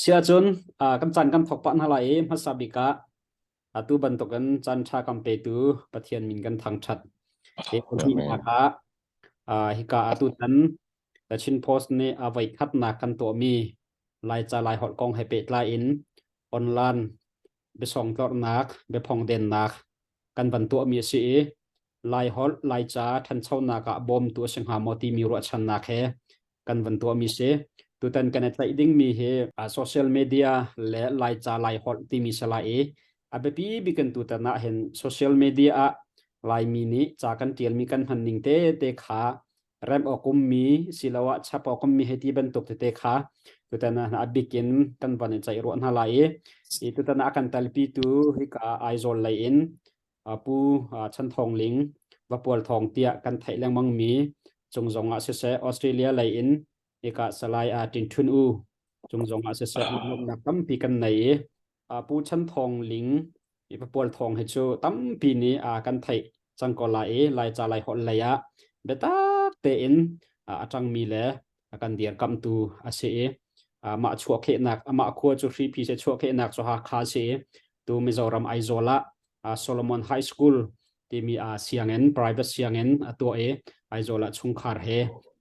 Siahcun kan caan kan thawk pah hna lai i hmasa bik ah atu bantukin caan ṭha kan petu Pathian min kan thangṭhat. Hi pahnihnak ah hika atu tan The Chin Post nih a voikhatnak kan tuahmi Laica Laiholh kong he pehtlai in online biasawngtlorhnak, biaphongdennak kan van tuahmi a si i Laiholh, Laica ṭhanchonak ah bawmtu a si hnga maw timi ruahchannak he kan van tuahmi si. Tutan kan i tlaih dingmi hi social media le Laica Laiholh timi si lai i a biapi bik in tutan ah hin social media ah Laimi nih ca kan ṭialmi kan hman ning tete kha remh awk ummi siloah chap awk ummi hei ti bantuk tete kha tutan ah a bik in kan van i ceih ruah hna lai i tutan ah a kan telpitu hika Aizawl lei in Pu Chan Thawng Ling Vapual Thawng tiah kan theih lengmangmi cung zong ah siseh Australia lei in hika Salai Tin Htun U cung zong ah siseh lawmhnak tampi kan nei i Pu Chan Thawng Ling Vapual Thawng hi cu tampi nih kan theih cang ko lai i Laica Laiholh lei ah biatak tein a ṭangmi le a kan dirkamhtu a si i mah chuahkhehnak amah khua cu Hriphi se chuahkhehnak cu Hakha a si i tu Mizoram Aizawl ah Solomon High School timi sianginn private sianginn a tuah i Aizawl ah chungkhar he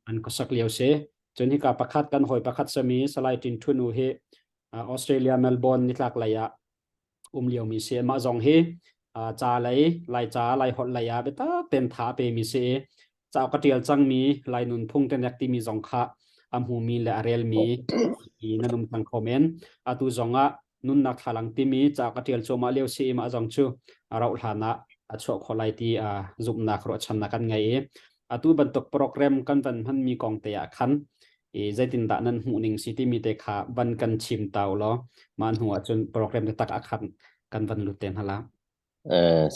an khuasak lio si. Cun hika pakhat kan hawi pakhat sami Salai Tin Thunu hi Australia Melbourne nitlak lei ah um liomi si. Mah zong hi ca lei Laica Laiholh lei ah biatak tein tha a pemi si i cauk a ṭial cangmi Lai nunphung tenek timi zong kha a hmumi le a relmi nan um cang kho men. Atu zong ah nunnak thlalang timi cauk a ṭial cuahmah lio si i mah zong cu a rauh hlan ah a chuah khawh lai ti zumhnak ruahchannak kan ngei i atu bantuk program kan van hmanmi kong te ah khan i zeitindah nan hmuh ning si timi te kha van kan chim ta u law mah hnu ah cun program te tak ah khan kan van lut te hna la.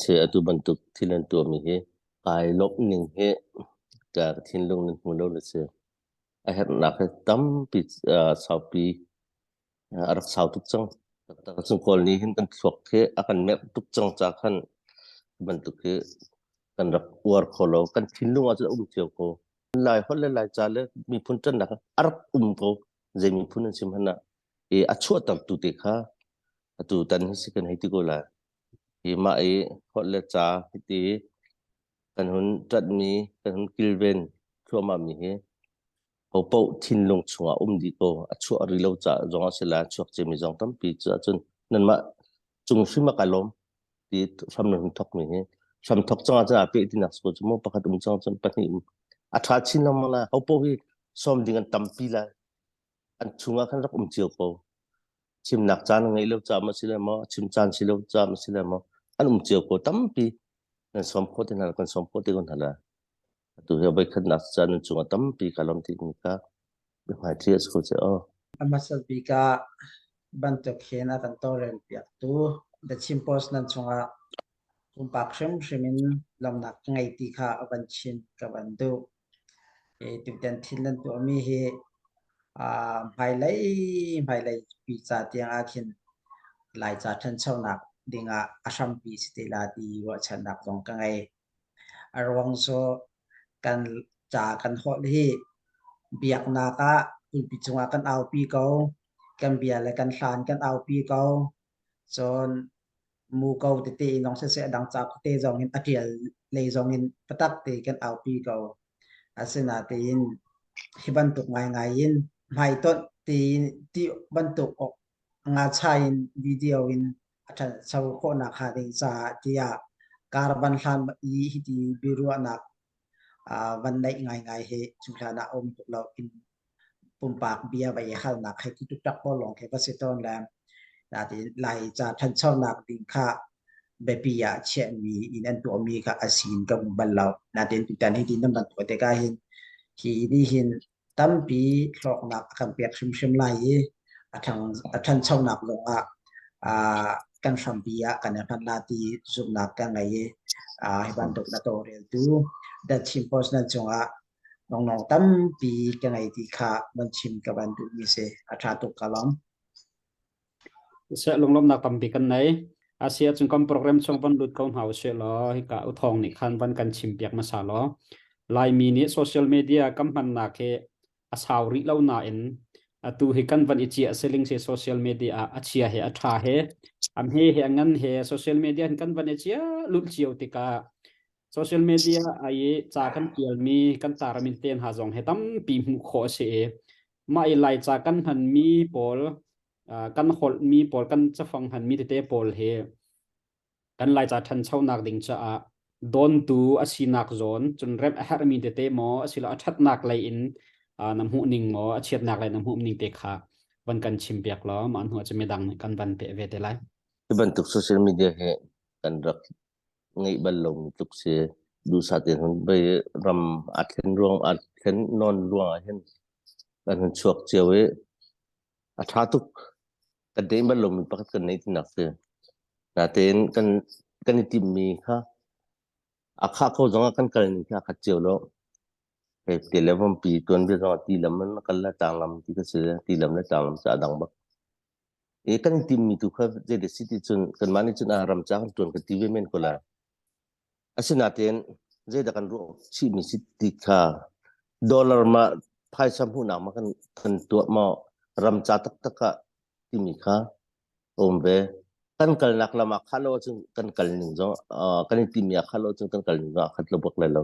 Si atu bantuk thil an tuahmi hi kai lawmh ning hi ka thinlung nan hmu lo na si. A herhnak hi tampi saupi a rak sau tuk cang. Taktak cun Kawl nih hin kan thluak hi a kan merh tuk cang ca khan bantuk hi kan rak uar kho lo. Kan thinlung ah cun a um cio ko. Lai holh le Laica le miphun ṭannak a rak um ko. Zei miphun an si hmanh ah i a chuahtertu te kha atu tan hi si kan hei ti ko lai. Hi mah i holh le ca hiti kan hun ṭanhmi, kan hun kilven thluahmahmi hi hopaoh thinlung chungah um dih ko. A chuah rih lo caah zong a si lai, a chuak ciami zong tampi cu ahcun nanmah cung hrim ah kai lawm ti hram nan hun thawkmi hi hram thawk cang ahcun aa peh tinak si ko cu mu pakhat um cang cun pahnih um a ṭha chin lengmang lai. Hopaoh hi sawm ding an tampi lai. An chungah khan rak um cio ko. Chimnak caan ngeih lo caah ma si le maw, chim caan si lo caah ma si le maw, an um cio ko tampi nan sawm khawh te hna kan sawm khawh te ko hna la. Atu hi voikhatnak caan nan cungah tampi ka lawm ti mi kha biahmaiṭhi a si ko ce aw. A hmasa bik ah bantuk hin a kan tawlrel piaktu The Chin Post nan cungah pumpak hrimhrim in lawmhnak ka ngei ti kha a van chim ka van duh. Tutan thil nan tuahmi hi hmailei hmailei pi ca tiang ah khin Laica ṭhanchonak dingah a hrampi si te la ti ruahchannak zong ka ngei. A ruang cu kan ca kan holh hi biaknak ah pulpi cungah kan aupi ko. Kan bia le kan hlan kan aupi ko. Cun muko tete in zong siseh a dang ca tete zong in a ṭial lei zong in biatak te kan aupi ko. Asinain hi bantuk ngaingai in hmaitonh tiin ti bantuk awk ngacha in video in a ṭhancho khawhnak hnga ding caah tiah kar van hlan i hiti biaruahnak van neih ngaingai hi cu hlan ah a um tuk lo. In pumpak bia va i halnak hei ti tuktak pawl lawng khi va si tawn le natin Laica ṭhanchonak ding kha biapi ah chiahmi in an tuahmi kha a si in ka hmu bal lo. Natin tutan hi ti nan van tuah tikah hin hi nih hin tampi hlawknak a kan pek hrimhrim lai i a ṭhang a ṭhanchonak zong ah kan hrampi ah kan i hman la ti zumhnak ka ngei i hi bantuk na tawlreltu The Chin Post nan cungah Nongnong tampi ka ngei ti kha van chim ka van duhmi si. A ṭha tuk ka lawm. Seh lunglawmhnak tampi kan nei. Asia cung kan program chung van lut ko hna usih law hika uthawng nih khan van kan chim piak hmasa law Laimi nih social media kan hmannak hi a sau rih lo nain. Atu hi kan van i ciah siling si social media ah a chia he a ṭha he am he he a ngan he social media hin kan van i chia lut cio tikah social media ai ca kan tialmi kan tarmi te hna zong he tampi hmuh khawh a si i mah i Laica kan hmanmi pawl kan holhmi pawl kan cafang hmanmi tete pawl hi kan Laica ṭhanchonak ding caah dawntu a sinak zawn cun remh a herhmi tete maw asilo a ṭhatnak lei in na hmuh ning maw a chiatnak lei na hmuh ning te kha van kan chim piak law mah hnu ah cun midang nih kan van peh ve te lai. Hi bantuk social media hi kan rak ngeih bal lomi tluk si duhsah tein hun bei ram aa thlen ruang aa thlen nawn ruang ah hin kan hun chuak cio i a ṭha tuk kan deih bal lomi pakhat kan nei tinak si natein kan kan i timmi kha a khah ko zong ah kan kal ning kha a khat cio lo hei te le vompi tuanbia zong ah ti lam in kal le tlang lam ti ka si ti lam le tlang lam cu a dang bak E kan i timmi tu kha zeidah si ti cun kanmah nih cun ah ram ca kan ṭuan kan ti ve men ko lai. Asinain zeidah kan ruah chihmi si ti kha dollar ma phaisa hmuhnak ma kan kan tuah maw ram ca taktak ah timi kha a um ve. Kan kalnak lam ah khah lo ahcun kan kal ning zong kan i timmi ah khah lo ahcun kan kal ning zong a khat lo bak lai lo.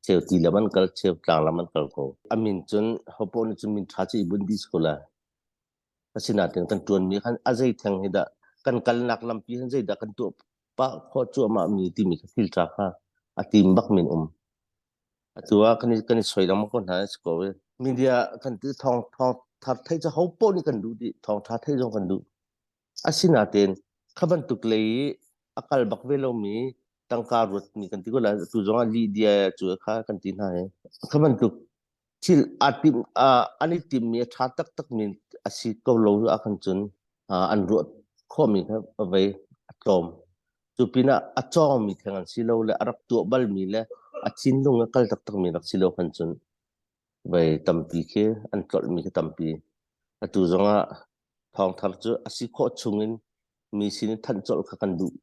Cheu ti lam an kal, cheu tlang lam an kal ko. A min cun hopoh nih cun min ṭha cu i bunh dih si ko lai. Asinain kan ṭuanmi khan a zei theng hi dah kan kalnak lampi hin zeidah kan tuah pah khawh cuahmah mi timi kha thil ṭha kha a tim bak min um. Atu ah kan i kan i soi lengmang ko hna si ko i media kan ti thawng thawng thar theih cu ho poh nih kan duh dih thawng ṭha theih zong kan duh. Asinain kha bantuk lei i a kal bak ve lomi tangka ruatmi kan ti ko lai tu zong ah lih cu kha kan ti hna hi. Kha bantuk thil aa tim an i timmi a ṭha taktakmi a si ko lo ahkhan cun an ruah khawhmi kha a vei a tlawm. Cu pinah a cawngmi theng an si lo le a rak tuah balmi le a thinlung a kal taktakmi rak si lo khan cun vei tampi khi an tlolhmi khi tampi. Atu zongah thawngthar cu a si khawh chungin mi sin i thanh colh kha kan duh.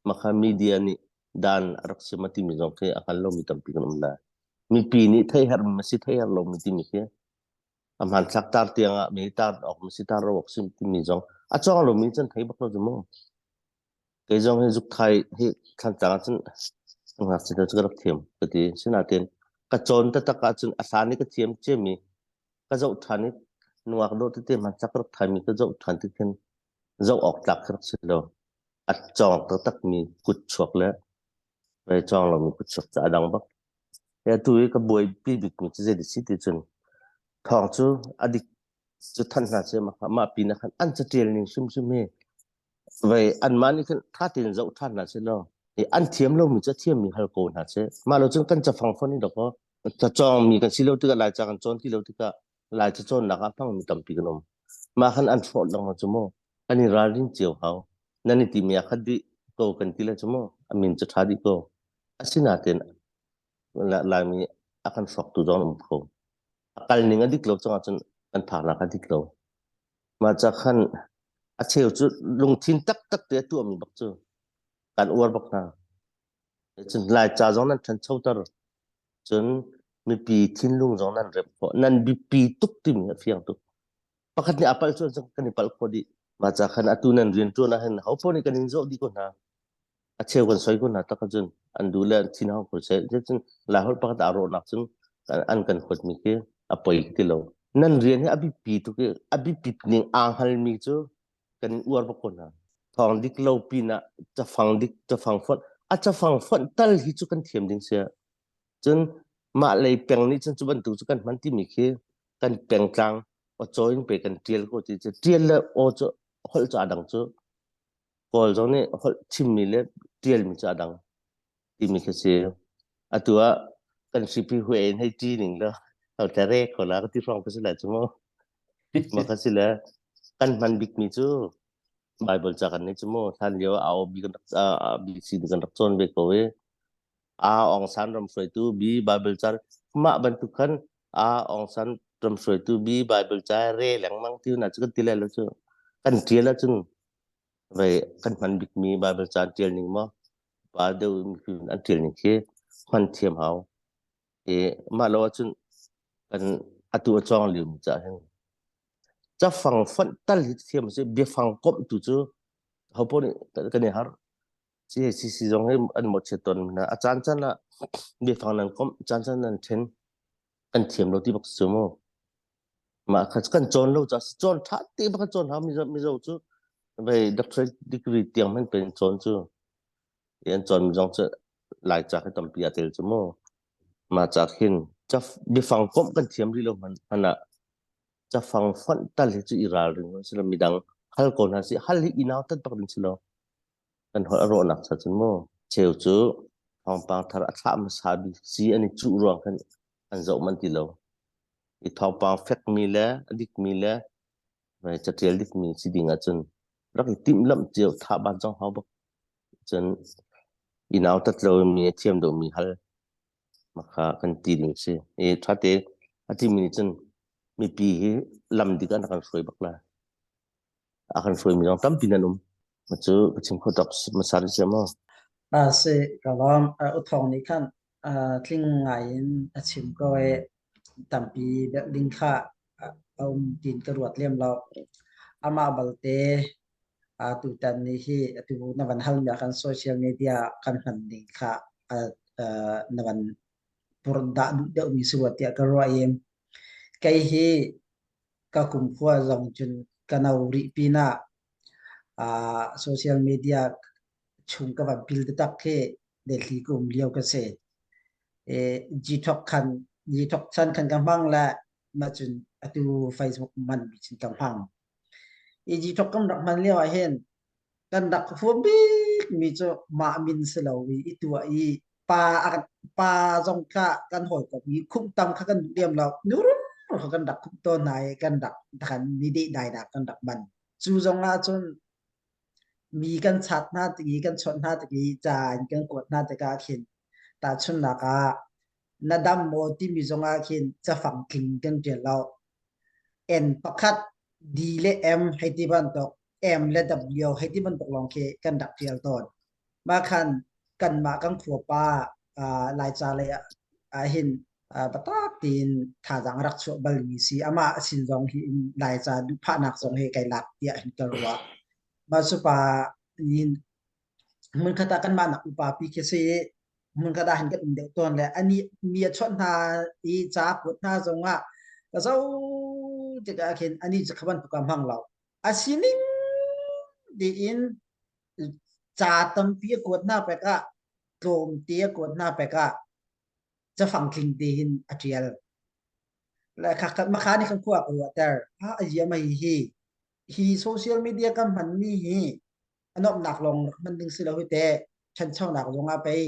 Mah kha media nih dan a rak si ma timi zong khi a hngal lomi tampi kan um lai. Mipi nih theih herhmi ma si theih herh lomi timi khi a hmanthlak tar tiang ah mi tar awk ma si tar awk si timi zong a cawng lomi cun thei bak lo cu mu. Kei zong hi zukthai hi thlantlang ah cun ngakchia cu ka rak thiam ka ti. Sinain ka cawn taktak ahcun a hlan i ka thiam ciami ka zoh ṭhan i nungak dawh tete hmanthlak ka rak thaimi ka zoh ṭhan tik khin zoh awk tlak khi rak si lo. A cawng taktakmi kut chuak le ve cawng lomi kut chuak cu a dang bak. Atu i ka buaipi bikmi cu zei si ti cun thawng cu a dik cu thanh hna seh mah pin ah khan an catial ning hrimhrim hi vei anmah nih khan ṭha tein zoh ṭhan hna seh law an thiam lomi cu a thiammi hal ko hna seh. Mah lo cun kan cafang fon i dawkaw cacawngmi kan si lo tikah Laica kan cawn ti lo tikah Laica cawnnak ah hmangmi tampi kan um. Mah khan an hrawh lengmang cu mu. Kan i ralrin cio hau. Nan i timi ah khat dih ko kan ti le cu mu. A min cu ṭha dih ko. Asinain Laimi a kan hrawktu zong an um kho. A kal ning a dik lo cungah cun kan phaknak a dik lo. Mah ca khan a cheu cu lungthin taktak te a tuahmi bak cu kan uar bak hna. Cun Laica zong nan ṭhanchoter. Cun mipi thinlung zong nan remh khawh. Nan biapi tuk timi a fiang tuk. Pakhat nih a palh cu kan i palh khawh dih. Mah ca khan atu nan rianṭuan ah hin hopaoh nih kan in zawh dih ko hna. A cheu kan soi ko hna tak ahcun an duh le an thin hau ko seh. Cun Laiholh pakhat aa rawhnak cun an kan huatmi khi a poi ti lo. Nan rian hi a biapi tuk i a biapit ning aa hngalmi cu kan in uar bak ko hna. Thawng dik lo pinah cafang dik cafang fonh a cafang fonh tal hi cu kan thiam ding si. Cun mah lei peng nih cun cu bantuk cu kan hman timi khi kan pengtlang aw in pe kan tial ko ti cu tial le aw cu holh cu a dang cu Kawl zong nih holh chimmi le tialmi cu a dang timi khi si. Atu ah kan hripi hue in hei ṭi ning law hau tle re ko la ka ti hrawng ka si lai cu mu. Ma ka si le kan hman bikmi cu Bible ca kan nei cu mu hlan lio AOB kan rak BC kan rak cawn ve ko i A Aung San ram hruaitu B Bible ca mah bantuk khan A Aung San ram hruaitu B Bible ca re lengmang ti na cu kan ti lai lo cu kan ṭial ahcun vei kan hman bikmi Bible ca an ṭial ning maw pa deuh an ṭial ning khi hman thiam hau i mah lo ahcun kan atu a cawng liomi caah hin. Cafang fonh tal hi thiam si biafang komh tu cu hopo nih kan i har. CACC zong hi an mawhchiat tawn hna. A caan caan ah biafang nan komh, caan caan nan then kan thiam lo ti bak si mu. Mah kha kan cawn lo ca cawn tha te bak kan cawn hau Mizo Mizo cu vei doctorate degree tiang hmanh pen cawn cu an cawn mi zong cu Laica khi tampi a tel cu mu. Mah ca khin biafang komh kan thiam rih lo hmanh ah cafang fonh tal hi cu i ralring si lo midang hal ko hna si hal hi i nau tat bak ding si lo kan holh a rawhnak cha cun mu cheu cu thawngpang thar a thlah hmasa bik si an i cuh ruang khan an zoh man ti lo i thawngpang fekmi le a dikmi le catial dikmi si ding ahcun rak i timhlamh cio tha ban zong hau bak cun i nau tat lo mi a thiam deuhmi hal Makha kan ti ding si. I ṭhate a timi nih cun mipi hi lam dik ah na kan hruai bak lai. A kan hruaimi zong tampi nan um. Ma cu ka chim kho tuk hmasa rih sia maw? A si ka lawm. U Thawng nih khan tling ngai in a chim ko i tampi belh ding kha a um tiin ka ruat lem lo. Amah balte Tutan ni hi atu na van halmi ah khan social media kan hman ning kha na van purdah duh deuhmi si rua tiah ka ruah i kei hi ka kumkhua zong cun ka no rih pinah social media chung ka van pil taktak khi Delhi ka um lio ka si. Gtalk khan Gtalk chan khan ka hmang le mah cun atu Facebook hman mi cun ka hmang. I Gtalk kan rak hman lio ah hin kan rak huam bik mi cu mah min si lo i i tuah i pa pa zong kha kan hawikom i khumh tam kha kan duh lem lo. Nu rumro kha kan rak khumh tawn hna i kan rak kan ni dehdainak kan rak hman. Cu zong ah cun mi kan chat hna tik i kan chawnh hna tik i ca in kan kuat hna tikah khin tahchunhnak ah na dam maw timi zong ah khin cafang tling kan ṭial lo. N pakhat D le M hei ti bantuk M le W hei ti bantuk lawng khi kan rak ṭial tawn. Mah khan kanmah kan khuapa uh, Laica lei ah hin uh, biatak tiin thazaang rak chuah balmi si. Amah sin zong hi in Laica duhphahnak zong hi kai lak tiah hin ka ruah. Mah cupa nin hmunkhat ah kanmah nak upa pi khi si i hmunkhat ah hin kan um deuh tawn le ani mi a chawnh hna i ca kuat hna zong ah ka zo tikah khin ani cu kha bantuk ah hmang lo. A sining tiin ca tampi a kuat hna pek ah tlawmte a kuat hna pek ah cafang tling te hin a ṭial. Le kha makha nih khan khua ka ruahter. Ah, a zia mei hi hi social media kan hmanmi hi a nuamhnak lawng rak hman ding si lo hi teh ṭhanchonak zong ah pei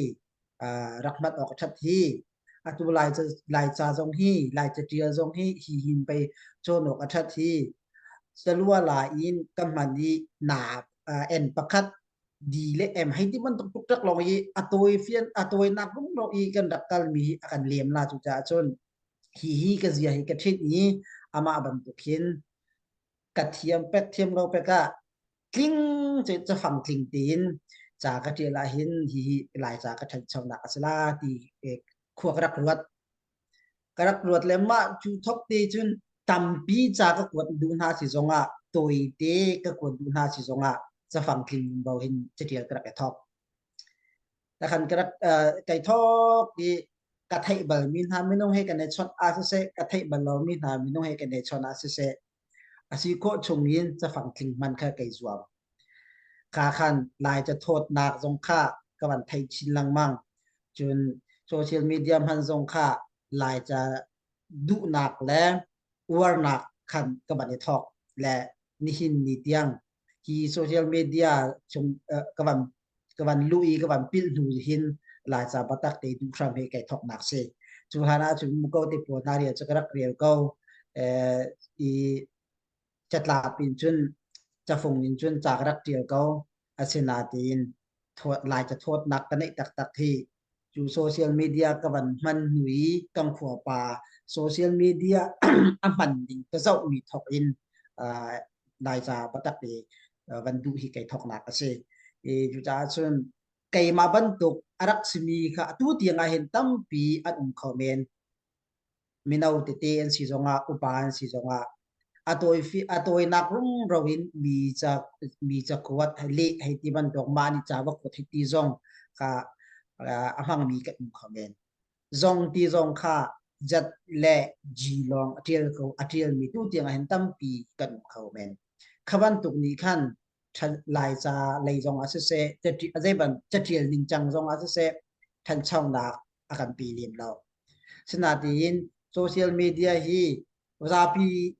rak hman awk a ṭhat hi. Atu Laica Laica zong hi Laica ṭial zong hi hi hin pei cawn awk a ṭhat hi. Salua la in ka hman i na N pakhat D le M hei ti bantuk tuktak lawng i a tawi fian a tawinak rumro i kan rak kalmi hi a kan lem la cu caah cun hi hi ka zia hi ka ṭhit i amah bantuk hin ka thiam pek thiam lo pek ah tling cu cafang tling tein ca ka ṭial ah hin hi hi Laica ka ṭhanchonak a si la ti khua ka rak ruat. Ka rak ruat le mah cu thok te cun tampi ca ka kuat duh hna si zongah tawite ka kuat duh hna si zongah cafang tling bo hin caṭial ka rak i thok. Takhan ka rak kai thok i ka theih balmi hna minung he kan i chawnh ah siseh, ka theih bal lomi hna minung he kan i chawnh ah siseh, a si khawh chung in cafang tling hman kha kai zuam. Kha khan Laica thawtnak zong kha ka van thei chin lengmang. Cun social media hman zong kha Laica duhnak le uarnak khan ka van i thawk le nihin ni tiang hi social media chung ka van ka van luh i ka van pilh hnu hin Laica biatak te duh hram hi kai thawknak si. Cu hlan ahcun muko te pawl hna rian cu ka rak rel ko. I catlap in cun cafung in cun ca ka rak ṭial ko. Asinain Laica thawtnak ka neih taktak hi cu social media ka van hman hnu i kan khuapa social media a hman ning ka zohmi thawk in Laica biatak i van duh hi kai thawknak a si. I cucaah cun keimah bantuk a rak simi kha atu tiang ah hin tampi an um kho men. Mino tete an si zongah, upa an si zongah. A tawi fi a tawinak rumro in mi ca mi cakuat leh hei ti bantuk mah nih ca va kuat hei ti zong kha a hmangmi kan um kho men. Zong ti zong kha jat le G lawng a ṭial ko a ṭialmi tu tiang ah hin tampi kan um kho men. Kha bantuk nih khan Laica lei zong ah siseh, zeiban caṭial ningcang zong ah siseh, ṭhanchonak a kan pe lem lo. Sinain social media hi zapi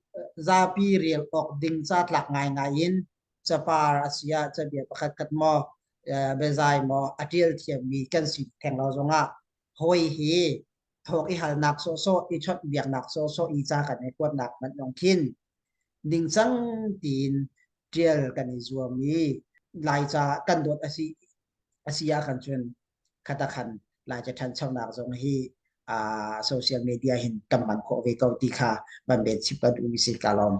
zapi rel awk ding ca tlak ngaingai in capar a si ah cabia pakhat khat maw biazai maw a ṭial thiammi kan si theng lo zongah hawi hi thawk i halnak sawhsawh i chawnhbiaknak sawhsawh i ca kan i kuatnak hmanh zong khin ningcang tiin ṭial kan i zuam i Laica kan dawt a si a si ah khan cun khata khan Laica ṭhanchonak zong hi uh, social media hin kan hman khawh ve ko ti kha van ben chip kan um si ka lawm.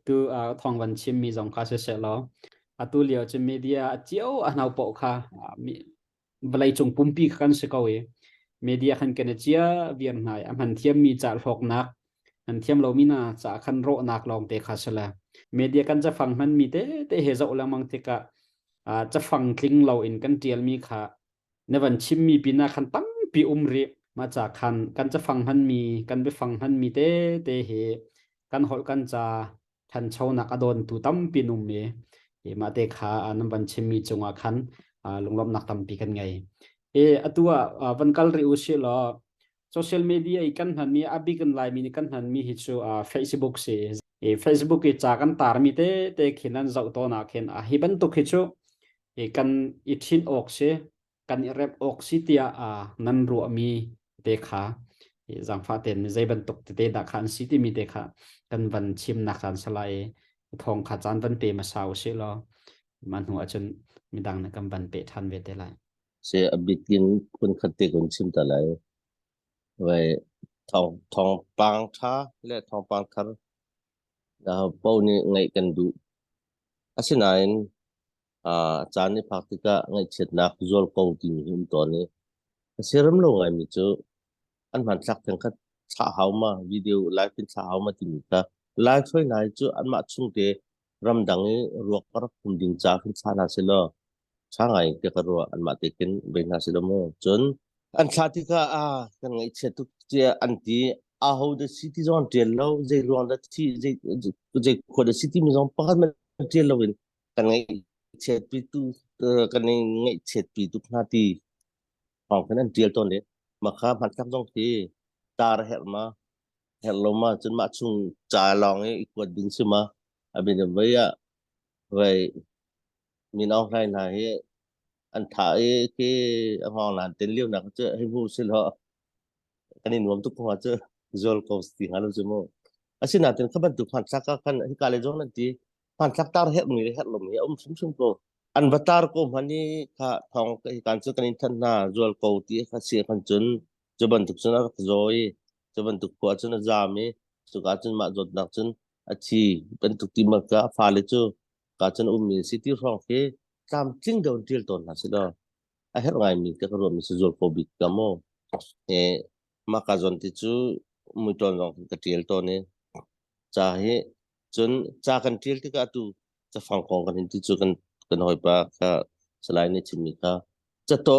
Tu uh, thawng van chim mi zong kha siseh law atu lio cu media cio a hnau poh kha vawleicung pumpi kha kan si ko i media khan kan i cia viar hna i a hman thiammi ca hlawknak an thiam lomi hna ca khan rawhnak lawng te kha si le media kan cafang hmanmi te te he zoh lengmang tikah cafang tling lo in kan ṭialmi kha na van chimmi pinah khan tampi um rih mah ca khan kan cafang hmanmi kan biafang hmanmi te te hi kan holh kan ca ṭhanchonak a dawntu tampi an um i mah te kha nan van chimmi cungah khan lunglawmhnak tampi kan ngei. E atu ah van kal rih u sih law social media i kan hmanmi a bik in Laimi nih kan hmanmi hi cu Facebook si. E Facebook i ca kan tarmi te te khin an zoh tawn ah khin hi bantuk hi cu kan i ṭhin awk si kan i remh awk si tiah nan ruahmi te kha zaangfah tein zei bantuk tete dah kha an si timi te kha kan van chimnak caan salai i thawng kha caan van pe hmasa u sih law mah hnu ahcun midang nih kan van peh ṭhan ve te lai. Si a bikin phun khat te kun chim ta lai. Vai thawng thawngpang ṭha le thawngpang thar paoh nih ngaih kan duh. Asinain a caan i phak tikah ngaihchiatnak zualko timi hi um tawn i a siarem lo ngaimi cu an hmanthlak theng kha thlah hau ma video live in thlah hau ma timi kha live hoi hna hi cu anmah chungte ramdang i ruak a rak um ding ca khin thlah hna seh law ṭha ngai te ka ruah anmah te khin bei hna seh law mu cun an thlah tikah a kan ngaihchiat tuk tiah an ti aho dah si ti zong an ṭial lo zei ruang dah thi zei zei khua dah si timi zong pakhat hmanh ṭial lo in kan ngaihchiatpi tu kan i ngaihchiatpi tuk hna ti thawng khan an ṭial tawn le mah kha hmanthlak zong khi tar a herh ma herh lo ma cun mah chung ca lawng i i kuat ding si ma a bin voi ah voi Min Aung Hlaing hna hi an thah i khi a hngawng lan ten lio nak cu hei hmu si law kan i nuam tuk hnga cu zual ko ti hnga lo cu mu asinain kha bantuk hmanthlak ah khan hika le zong nan ti hmanthlak tar herh mi le herh lo mi a um hrimhrim ko an va tar ko hman i kha thong kan cu kan in thanh hna zual ko ti kha si khan cun cu bantuk cun a rak zaw i cu bantuk khua cun a zaam i cuka cun mah zawtnak cun a thi bantuk ti ma ka fale cu ka cun ummi si ti hrawng khi tlamtling deuh in ṭial tawn hna sih law a herh ngaimi te ka ruahmi si zual ko bik ka mu. E, mah ka zawn ti cu muitawn zong ka ṭial tawn i ca hi cun ca kan ṭial tikah atu cafang kong kan hin ti cu kan kan hawipa kha Salai nih chimmi kha cato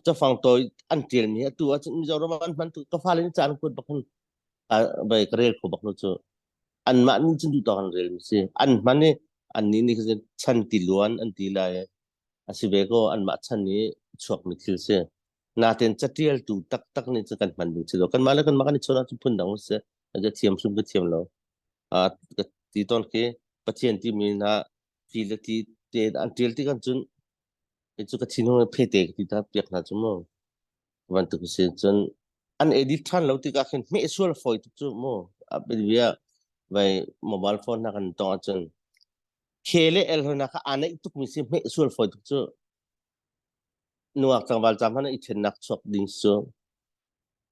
cafang tawi an ṭialmi atu ahcun Mizoram ah an hman tu ka fale nih ca an kuat bak hin bai ka rel kho bak lo cu anmah nih cun duh tawk an rel mi si an hman i annih nih khin chan ti luan an ti lai a si ve ko anmah chan i chuak mi thil si natin catialtu taktak nih cun kan hman ding si lo kanmah le kanmah kan i chawn ahcun phun dang si ka thiam hrim ka thiam lo a ka ti tawn khi pathian timi na ti le ti te an tial ti kan cun cu ka thinhung phete ka ti ta piak hna cu mu bantuk si cun an edit ṭhan lo tikah khin hmeh sual fawi tuk cu mu a bia vai mobile phone na kan tong ahcun K le L hna kha aa naih tukmi si hmeh sual fawi tuk cu nuak tlangval ca hmanh i ṭhennak chuak ding cu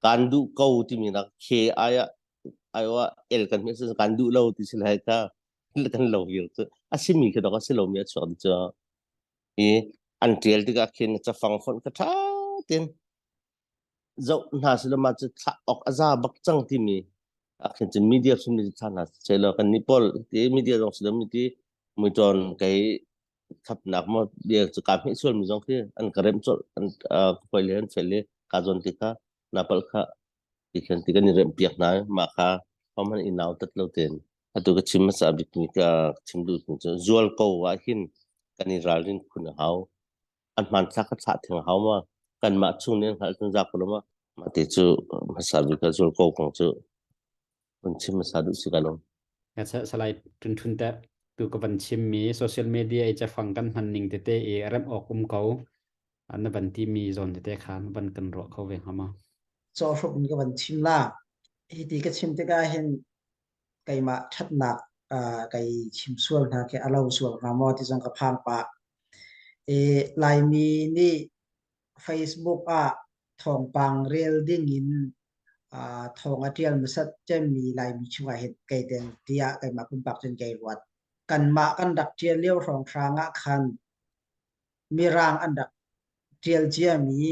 kan duh ko timi nak K ai ah ai ah L kan hmeh cu kan duh lo ti si lai kha kan lo vial cu a simi khi dok a si lomi a chuak ding cu i an ṭial tikah khin cafang fonh kha ṭha tein zoh hna sila mah cu thlah awk a za bak cang timi. A khin cun media hrim ni tha hna seh law kan nih pawl ti media zong si lo mi ti muiṭawn kei thapnak maw bia cu kaa hmeh sual mi zong khi an ka remh colh an ka hawi le an fel i ka zawn ti kha na palh kha ti khan ti kan i remh piak hna mah kha hohmanh i nau tat lo tein atu ka chim hmasa bik mi ka chim duh mi cu zual ko ah hin kan i ralrin khun a hau an hmanthlak ka thlah theng a hau ma kanmah chung nih an hngalh cun za ko lo ma mah te cu hmasa bik ka zual ko kong cu hun chim hmasa duh si ka lo. Salai Tun Thun te tu ka van chim mi social media i cafang kan hman ning tete i rem awk um ko na van ti mi zawn tete kha na van kan ruah kho ve hnga ma? Caw hrup in ka van chim la. Hi ti ka chim tikah hin keimah ṭhatnak kai chim sual hna khi a lo sual hnga maw ti zong ka phang pah. I Laimi nih Facebook ah thawngpang rel ding in thawng a ṭial hmasat cemmi Laimi chungah hin kei tel tiah keimah pumpak cun kei ruat. Kanmah kan rak ṭial lio hrawnghrang ah khan Mirang an rak ṭial ciami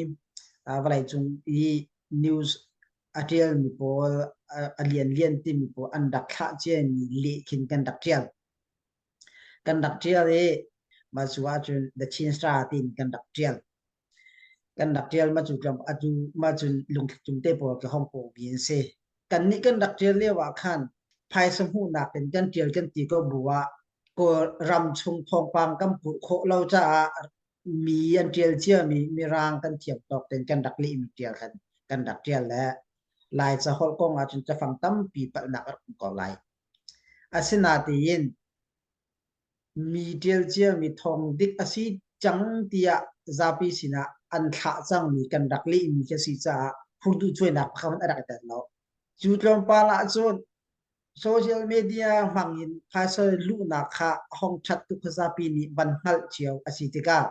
vawleicung i news a ṭialmi pawl a lianlian timi pawl an rak thlah ciami leh khin kan rak ṭial. Kan rak ṭial i mah cu ahcun The Chin Star tiin kan rak ṭial. Kan rak ṭial mah cu atu mah cun lungthli tum te pawl khi hong pawmi an si. Kannih kan rak ṭial lio ah khan phaisa hmuhnak in kan ṭial kan ti ko bu ah Kawl ram chung thawngpang kan purh khawh lo caah mi an ṭial ciami Mirang kan thiam tawk tein kan rak lehmi ṭial khan kan rak ṭial le Lai caholh kong ahcun cafang tampi palhnak a rak um ko lai. Asinain mi ṭial ciami thawng dik a si cang tiah zapi sinah an thlah cangmi kan rak lehmi khi a si caah hurduhcuainak pakhat hmanh a rak i tel lo. Cu tlawmpal ahcun social media hmang in phaisa luhnak kha a hong ṭhat tuk kha zapi nih van hngalh cio a si tikah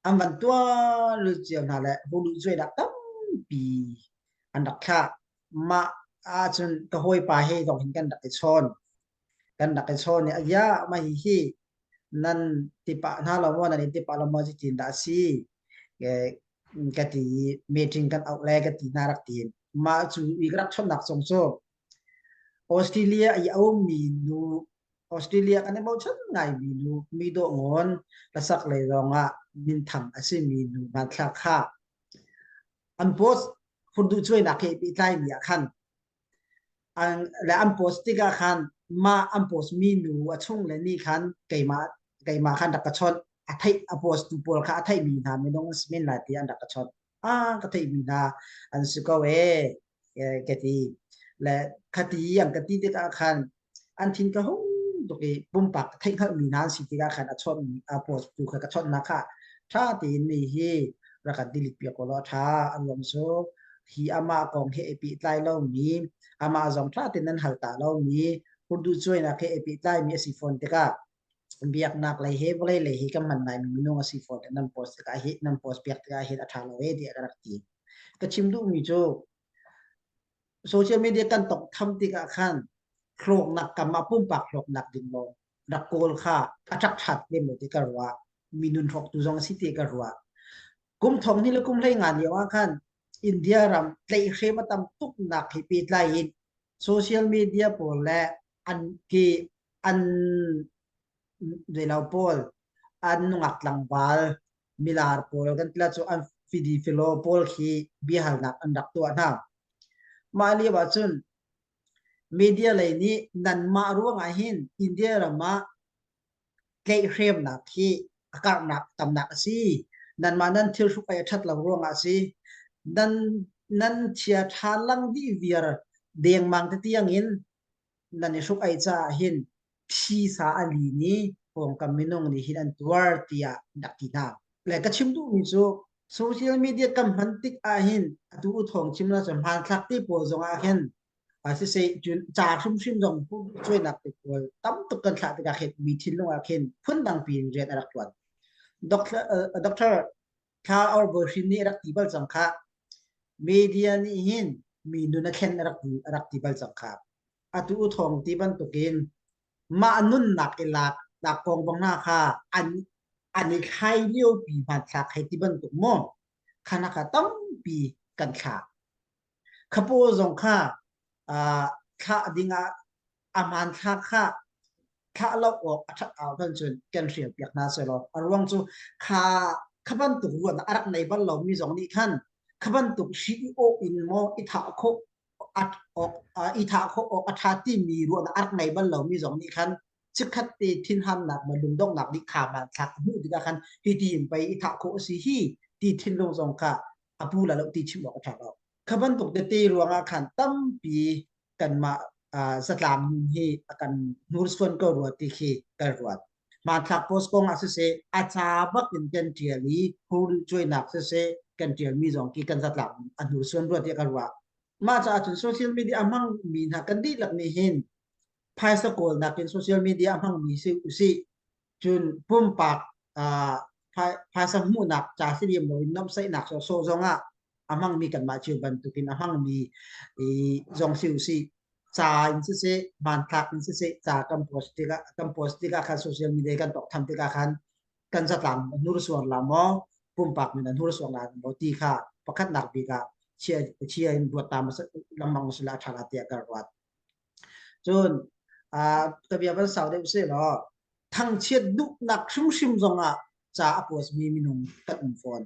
an van tuah lut cio hna le hurduhcuainak tampi an rak thlah. Mah ahcun ka hawipa he zong hin kan rak i chawn. Kan rak i chawn i aia mah hihi nan ti pah hna lo maw nan in ti pah lo maw zeitin dah a si ka ti i meeting kan auh le ka ti hna rak ti. Mah cu i ka rak chawnhnak zong cu Australia i a ummi nu Australia kan i bochan ngaimi nu mi dawh ngawn hlasak lei zongah minthang a simi nu hmanthlak kha an post hurduhcuainak he pehtlaimi ah khan an le an post tikah khan mah an post mi nu a chung le nih khan keimah keimah khan rak ka chawnh a theih a post tu pawl kha a theihmi hna minung an si men lai ti an rak ka chawnh ah ka theihmi hna an si ko ee ka ti le khati an ka ti tikah khan an thin ka hung tuk i pumpak ka theihhngalhmi hna an si tikah khan a chawnh a post tu kha ka chawnhnak kha ṭha tein mi hi rak kan delete piak ko law ṭha an ruang cu hi amah kong he i pehtlai lomi amah zong ṭha tein nan hal ta lomi hurduhcuainak he i pehtlaimi a si fawn tikah biaknak lei he vawlei lei he kan hman ngaimi minung a si fawn nan post tikah hi nan post piak tikah hin a ṭha lo e tiah ka rak ti. Ka chim duhmi cu social media kan tonghtham tikah khan hlawknak kam ah pumpak hlawknak ding lawng rak kawl kha a ṭak ṭhat lem lo ti ka ruah. Mi nun hrawktu zong a si ti ka ruah. Kum thong hnih le kum hlei nga lio ah khan India ram tlaihhrem a tam tuknak he pehtlai in social media pawl le an ki an zeilo pawl an nungak tlangval milar pawl kan tila cu an fidi filo pawl khi biahalnak an rak tuah hna. Mah lio ahcun media lei nih nanmah ruangah hin India ram ah tlaihhremnak hi a karhnak tamnak a si. Nanmah nan thil hruk ei a ṭhat lo ruangah a si. Nan nan chia ṭha lang dih viar dengmang te tiang in nan i hruk ei caah hin thisa a lin i pawngkam minung nih hin an tuar tiah an rak ti hna. Le ka chim duhmi cu social media kan hman tik ahhin atu u thawng chim la cu hmanthlak te pawl zong ah khin siseh cun ca hrimhrim zong cuainak te pawl tam tuk kan thlah tikah khin mi thinlung ah khin phundang piin rian a rak ṭuan. Doctor, Doctor Thla Or Bawi nih a rak ti bal cang kha. Media nih hin mi nun a thlen a rak ti, a rak ti bal cang kha. Atu u thawng ti bantukin mah nunnak i lak nak kong bang hna kha an an i thlai lio pi hmanthlak hei ti bantuk maw khana kha tampi kan thlak. Khapaw zong kha uh, thlah dingah a hmanthlak kha thlah lo awk a ṭhat ahcun cun kan hrial piak hna sehlaw a ruang cu kha kha bantuk ruahnak a rak nei bal lomi zong nih khan kha bantuk hri i awh in maw i thah khawh awk i thah khawh awk a ṭha timi ruahnak a rak nei bal lomi zong nih khan chikkhat te thinhannak le lungdonghnak nih kha hmanthlak a hmuh tikah khan hi ti in pei i thah khawh a si hi ti thinlung zong kha a pu la lo ti chim awk a ṭha lo. Kha bantuk tete ruangah khan tampi kanmah zatlang nun hi a kan hnursuan ko rua ti khi kan ruat. Hmanthlak post kong ah siseh, a ca bak in kan ṭial i hur cuainak siseh, kan ṭialmi zong khi kan zatlang a hnursuan rua tiah ka ruah. Mah caah cun social media a hmangmi hna kan dihlak nih hin phaisa kawlnak in social media a hmangmi si usih. Cun pumpak phaisa hmuhnak ca si lem loin nuamhsaihnak sawhsawh zongah a hmangmi kanmah cio bantukin a hmangmi zong si usih ca in siseh hmanthlak in siseh ca kan post tikah kan post tikah khan social media kan tawktham tikah khan kan zatlang a hnursuar la maw pumpak min a hnursuar la maw ti kha pakhatnak bik ah chia chia in ruat ta lengmang usila a ṭha la tiah ka ruat. Cun ka bia van sau deuh seh law thangchiat duhnak hrimhrim zongah ca a post mi minung kan um fawn.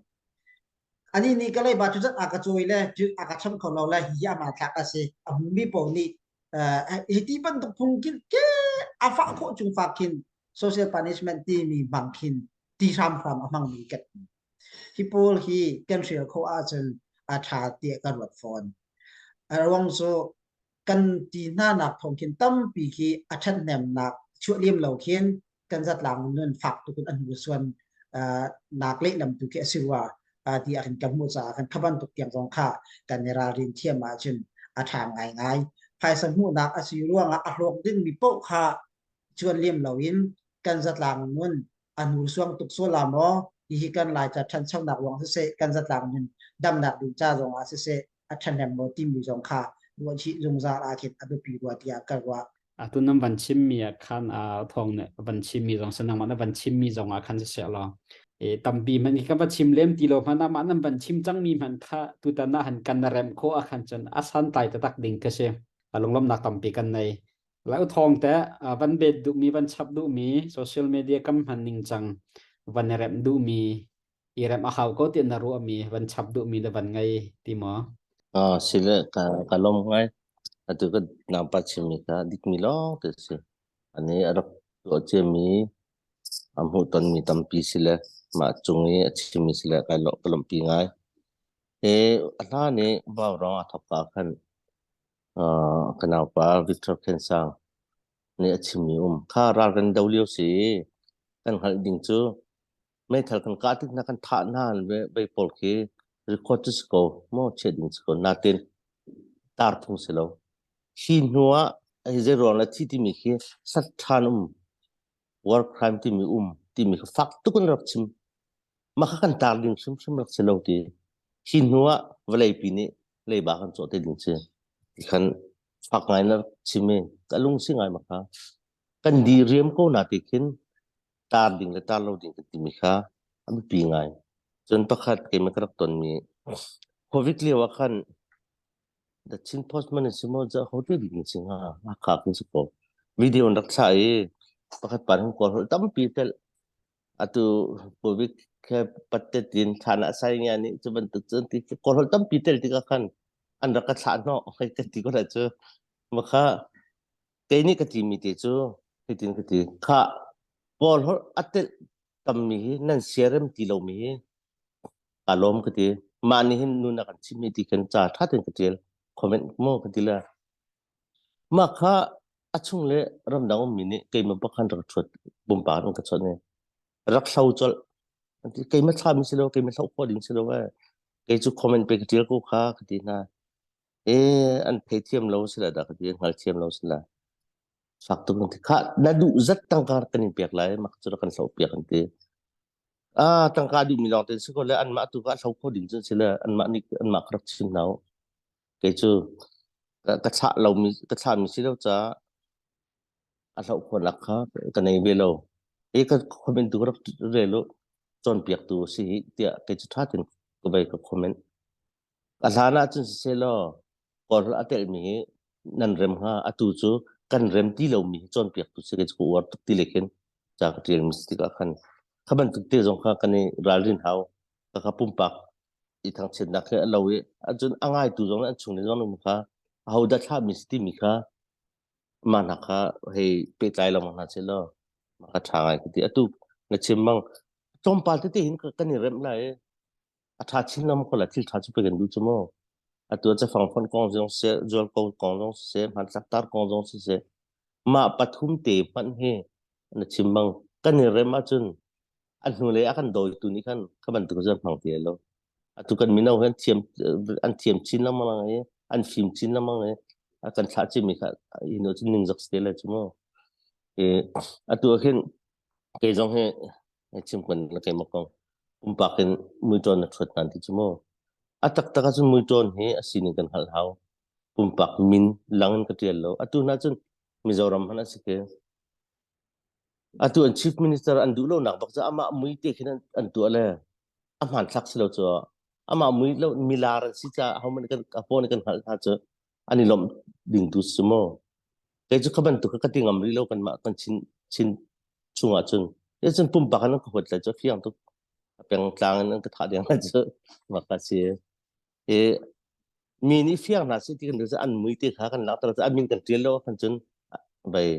Anih nih ka leiba cu zat a ka cawi le a ka cham kho lo le hihi a hmanthlak a si. A hmumi paoh nih hi ti bantuk phung khin ke a fah khawh chung fak khin social punishment timi hmang khin ti hramhram a hmangmi kan um. Hi pawl hi kan hrial khawh ahcun a ṭha tiah ka ruat fawn. A ruang cu kan ti hna nak thawng khin tampi khi a ṭhathnemnak chuah lem lo khin kan zatlang nun fak tuk in a hnursuan nak lehlam tu khi a si rua ti ah khin ka hmuh caah khan kha bantuk tiang zong kha kan i ralrin thiam ahcun a ṭha ngaingai. Phaisa hmuhnak a si ruangah a hlawk dingmi paoh kha cuan lem loin kan zatlang nun a hnursuang tuk sual la maw hihi kan Laica ṭhanchonak ruang siseh kan zatlang nun damnak ding ca zongah siseh a ṭhahnem maw timi zong kha ruahchih zungzal ah khin a biapi rua tiah ka ruah. Atu nan van chimmi ah khan thawng nih van chimmi zong si nangmah na van chimmi zong ah khan siseh law e tampi hmanh hi ka va chim lem ti lo hmanh ah mah nan van chim cangmi hmanh kha tutan ah han kan rem khawh ah khan cun a santlai taktak ding ka si. Lunglawmhnak tampi kan nei. Lau thawng te van bet duhmi van chap duhmi social media kam hman ning cang van rem duhmi i rem a hau ko ti na ruahmi van chap duhmi na van ngei ti maw? Ah, sile ka ka lom ngai. Atu ka nampa chimmi kha dikmi lawng te si. Ani a rak tuah ciami a hmuh tonmi tampi si le mah cung i a chimmi si le kai lo ka lompi ngai. He a hla nih vau rong a thok ka khan ka naupa Victor Khensang nih a chimmi um kha ral kan do lio si kan hngalh ding cu meithal kan kah tik hna kan thah hna vei pawl khi record cu si ko maw chiah ding si ko natin tar phung si lo hi hnu ah hi zei ruang le thi timi khi sat ṭhan um war crime timi um timi kha fak tuk in rak chim mah kha kan tar ding hrimhrim rak si lo ti hi hnu ah vawlei pi nih leiba kan cawh te ding si ti khan fak ngai na rak chim i ka lung si ngai ma kha kan di riam ko na ti khin tar ding le tar lo ding kan timi kha a biapi ngai. Cun pakhat keimah ka rak tonmi COVID lio ah khan The Chin Postman in si maw za ho te ding si hnga Hakha kan si ko. Video an rak thlah i pakhat pa hin kawl holh tampi tel atu COVID khe patte tin thlan ah sai ngia nih cu bantuk cun ti kawl holh tampi tel tikah khan an rak ka thlah hnawh hei ka ti ko la cu makha Kei nih ka timi te cu hitin ka ti. Khah, Kawl holh a telh tammi hi nan siarem ti lomi hi kaa lawm ka ti. Mah nih hin nun a kan chimmi ti khin ca ṭha tein ka ṭial. Comment maw ka ti le. Mah kha a chung le ramdang ummi nih keimah pakhan rak ṭhuat pumpak in ka chawnh i rak hlo colh. An ti keimah thlami si lo, keimah hloh khawh ding si lo ee. Kei cu comment pe ka ṭial ko kha ka ti hna. Eh, an theithiam lo si la dah ka ti, hngalthiam lo si la. Fak tuk an ti. Kha, na duh zat tangka kan in pek lai, mak cu kan hloh piak an ti. Ah, tangka duhmi lawng te si ko le anmah tu ka hlo kho ding cun si le anmah nih anmah ka rak chim hna u. Kei cu ka, ka thlah lomi ka thlahmi si lo caah a hloh khawhnak kha ka nei ve lo. E ka comment tu ka rak rel u cawnpiaktu si hi tiah kei cu ṭha tein ka vei ka comment. A hlan ahcun sisehlaw Kawl a telhmi hi Nan rem hnga. Atu cu kan rem ti lomi hi cawnpiaktu si kei cu ka uar tuk ti le khin ca ka ṭial mi si tikah khan kha bantuk te zong kha kan i ralrin hau. Ka kha pumpak i thangchiatnak hi a lo i ahcun a ngaitu zong nih an chung le zong nih kha aho dah thlahmi si timi kha mah hna kha hei pehtlai lengmang hna seh law mah kha ṭha ngai ka ti. Atu na chim bang tlawmpal tete hin kan i remh lai i a ṭha chin lengmang ko lai. Thil ṭha cu pei kan duh cu mu. Atu ah cafang fonh kong zong siseh, zualko kong zong siseh, hmanthlak tar kong zong siseh, mah pathum te hmanh hi na chim bang kan i rem ahcun a hnulei a kan dawitu nih khan kha bantuk cu an hmang ti lai lo. Atu kan mino hi an thiam an thiam chin lengmang i an fim chin lengmang i a kan thlah chinmi kha hi nu cu ningzak si te lai cu mu. I atu ah khin kei zong hi chim kun na keimah kong pumpak in muiṭawn na ṭhuat hna ti cu mu. A taktak ahcun muiṭawn hi a sining kan hngalh hau. Pumpak min lang in ka ṭial lo. Atu hna cun Mizoram hmanh a si khi. Atu an chief minister an duh lonak bak cu amah mui te khin an tuah le a hmanthlak si lo cu amah mui lo milar an si caah ahohmanh kan a paw nih kan hngalh hna cu an i lawmh ding tu si mu. Kei cu kha bantuk kha ka ti ngam rih lo kanmah kan Chin Chin chungah cun. Cun pumpak in an ka huat lai cu a fiang tuk. A pengtlang in an ka thah deng lai cu mak a si. I mi nih fiang hna seh ti kan duh cu an mui te kha kan langhter cu an min kan ṭial lo khan cun vei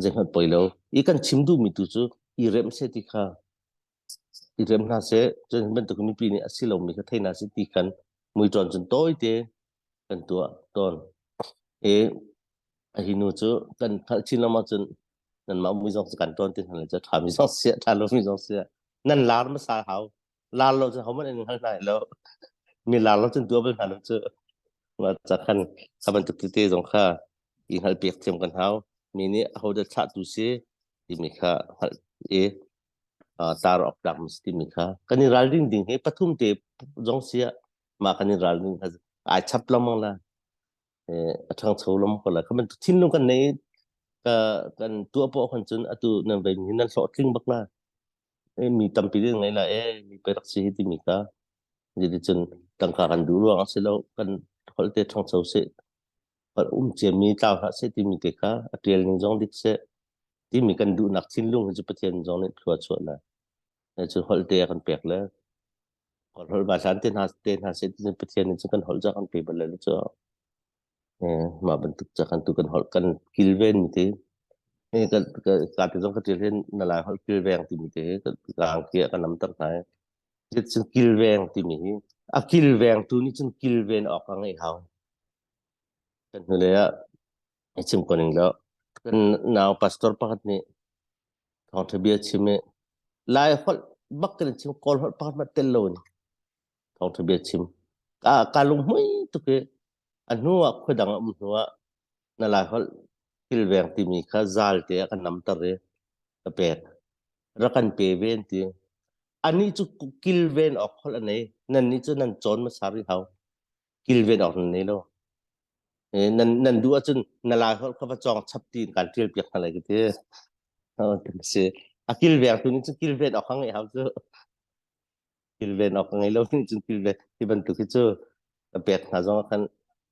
zeihmanh poi lo. I kan chim duhmi tu cu i remh seh ti kha i rem hna seh cun hi bantuk mipi nih a si lomi kha thei hna seh ti khan muiṭawn cun tawite kan tuah tawn. I hi nu cu kan hngalh chin lengmang cun nanmah mui zong cu kan tawn ti hna le cu ṭhami zong si ṭha lomi zong si nan lar hmasa hau lar lo cun hohmanh an hngal hna lo mi lar lo cun tuah bal hna lo cu mah ca khan kha bantuk tete zong kha i hngalh piak thiam kan hau mi nih ahodah thlahtu si timi kha hngalh i tar awk tlak mi si timi kha kan i ralring ding hi pathum te zong si ah mah kan i ralring kha ai chap lengmang la a ṭhangcho lom ko la kha bantuk thinlung kan nei ka kan tuah poh khan cun atu nan vei mi nan hlawhtling bak la mi tampi ding ngai la e mi pe rak si hi timi ka jadi cun tangka kan duh ruang a si lo kan holh te ṭhangcho seh holh um ciami tlau hlah seh timi te kha a ṭial ning zong dik seh timi kan duhnak thinlung hi cu Pathian zong nih thlua chuah na cu holh te a kan pek le holh holh ba hlan te hna te hna seh ti Pathian nih cu kan holh ca kan pe bal le cu mah bantuk ca kan tu kan holh kan kilven mi te ka ka te zong ka ṭial hin na lai holh kilveng timi te ka angki ah kan nam ter hna cun kilveng timi hi a kilveng tu nih cun kilven awk a ngeih hau kan hnulei ah i chim ko ning law kan nau pastor pakhat nih thawngṭha bia chim i lai holh bak kan chim kawl holh pakhat hmanh tel lo in thawngṭha bia chim ka ka lunghmui tuk i a hnu ah khua dang a um hnu ah na lai holh kilveng timi kha zal te ah kan namter i ka pek rak kan pe ve an ti anih cu kilven awk holh a nei nan nih cu nan cawn hmasa rih hau kilven awk nan nei lo nan nan duh ahcun na lai holh kha va cawng chap ti in kan ṭial piak hna lai ka ti. Si. A kilveng tu nih cun kilven awk a ngeih hau cu. Kilven awk a ngei lo nih cun kilven hi bantuk hi cu ka pek hna zong ah khan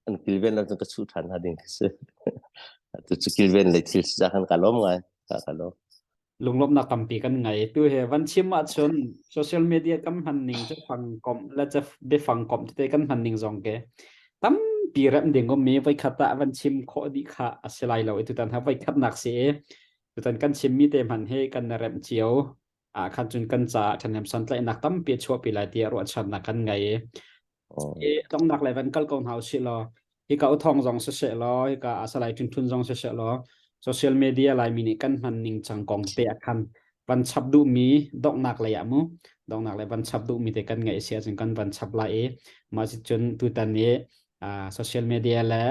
an kilven lo cun ka chuh ṭhan hna ding khi si. Atu cu kilven lei thil si khan ka lawm ngai. Ka ka lawm. Lunglawmhnak tampi kan ngei. Tu he van chim ahcun social media kan hman ning cafang komh le biafang komh tete kan hman ning zong ke tampi remh ding ummi voikhat ah van chim khawh dih kha a si lai lo i tutan ha voikhatnak si i tutan kan chimmi te hman hi kan remh cio ah khan cun kan caah ṭhahnem santlaihnak tampi a chuahpi lai tiah ruahchannak kan ngei. I donghnak lei van kal ko hna usih law hika uthong zong siseh law hika asalai ṭhunṭhun zong siseh law social media Laimi nih kan hman ning cang kong te ah khan van chap duhmi donghnak lei ah mu donghnak lei van chap duhmi te kan ngeih si ahcun kan van chap lai i mah cun tutan i social media le